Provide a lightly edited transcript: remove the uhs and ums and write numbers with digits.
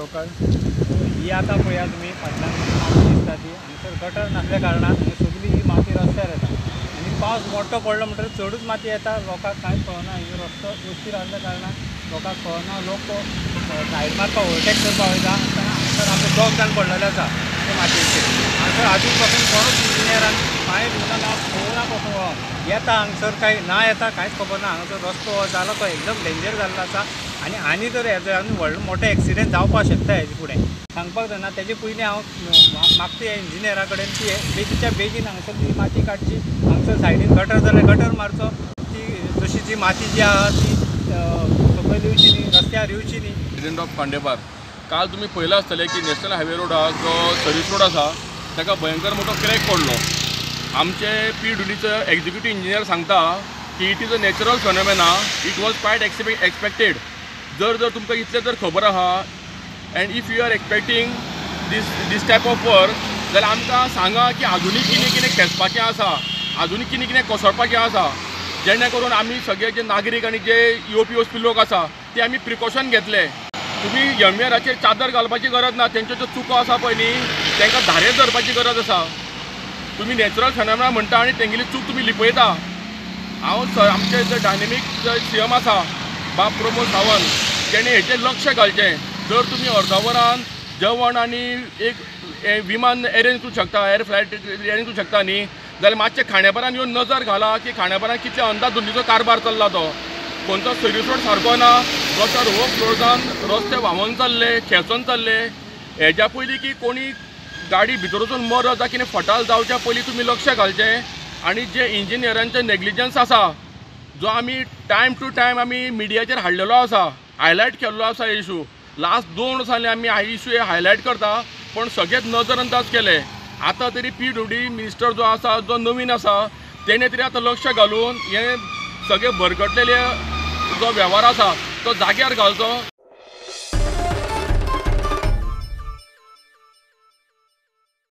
Local ही आतां पळया तुमी फाटल्यान माती दिसता ती हांगसर गटर नासल्या कारणान सगळी ही माती रस्त्यार येता आनी पावस मोठो पडलो म्हणटकीर चडूच माती येता. लोकांक कांयच कळना. ही रस्तो वस्तीर आसल्या कारणान लोकांक कळना. लोक सायड मारपाक ओवरटेक करपाक वयता आसतना हांगसर आमचे दोग जाण पडलेले आसा ते मातयेचेर. हांगसर आजून पासून कोणूच इंजिनियरान कांय दिवना ना, पळोवना कसो येता हांगसर काय ना येता कांयच खबर ना. हांगसर रस्तो जालो तो एकदम डेंजर जाल्लो आसा आनी आनी जर हेजो आनी व्हडलो मोठो एक्सिडेंट जावपाक शकता हेजे फुडें सांगपाक जायना. तेजे पयलीं हांव मागता ह्या इंजिनियरा कडेन की बेगीच्या बेगीन हांगसर ती माती काडची, हांगसर सायडीन गटर जाल्यार गटर मारचो, ती जशी जी माती जी आहा ती सकयल येवची न्ही, रस्त्यार येवची न्ही. प्रेसिडेंट ऑफ खांडेपार, काल तुमी पळयलां आसतलें की नॅशनल हायवे रोडाक जो सर्वीस रोड आसा ताका भयंकर मोठो क्रॅक पडलो. आमचे पीडब्ल्यूडीचो एक्झिक्युटीव इंजिनियर सांगता की it is a natural phenomena, it was quite expected. जर जर तुमकां इतलें जर खबर आहा and if you are expecting this type of work जाल्यार आमकां सांगा की आजुनूय कितें कितें खेचपाचें आसा, आजुनूय कितें कितें कोसळपाचें आसा, जेणे करून आमी सगळे जे नागरीक आनी जे येवपी वचपी लोक आसा ते आमी प्रिकॉशन घेतले. तुमी एमआराचेर चादर घालपाची गरज ना, तेंच्यो ज्यो चुको आसा पळय न्ही तांकां धारेर धरपाची गरज आसा. तुमी नॅचरल फेनोमेना म्हणटा आनी तेंगेली चूक तुमी लिपयता. हांव आमचे जे डायनेमीक जे सीएम आसा बाब प्रमोद सावंत तेणें हेचेर लक्ष घालचें. जर तुमी अर्द वरान जेवण आनी एक विमान एरेंज करूंक शकता, एअर फ्लायट एरेंज करूंक शकता न्ही, जाल्यार मातशें खांडेपारान येवन नजर घाला की खांडेपारान कितले अंदाधुंदीचो कारभार चल्ला तो. खंयचो सर्वीस रोड सारको ना, गटर ओवरफ्लो जावन रस्ते व्हांवोन चल्ले, खेचोन चल्ले. हेज्या पयलीं की कोणी गाडी भितर वचून मरत जावं कितें फटाल जावच्या पयलीं तुमी लक्ष घालचें. आनी जे इंजिनियरांचे नेग्लिजन्स आसा जो आमी टायम टू टायम आमी मिडियाचेर हाडलेलो आसा, हायलायट केल्लो आसा इशू. लास्ट 2 वर्सांनी आमी इशू हे हायलायट करता पण सगळेच नजर अंदाज केले. आतां तरी पीडब्ल्यूडी मिनिस्टर जो आसा जो नवीन आसा तेणें तरी आतां लक्ष घालून हे सगळे भरकटलेले जो वेव्हार आसा तो जाग्यार घालचो.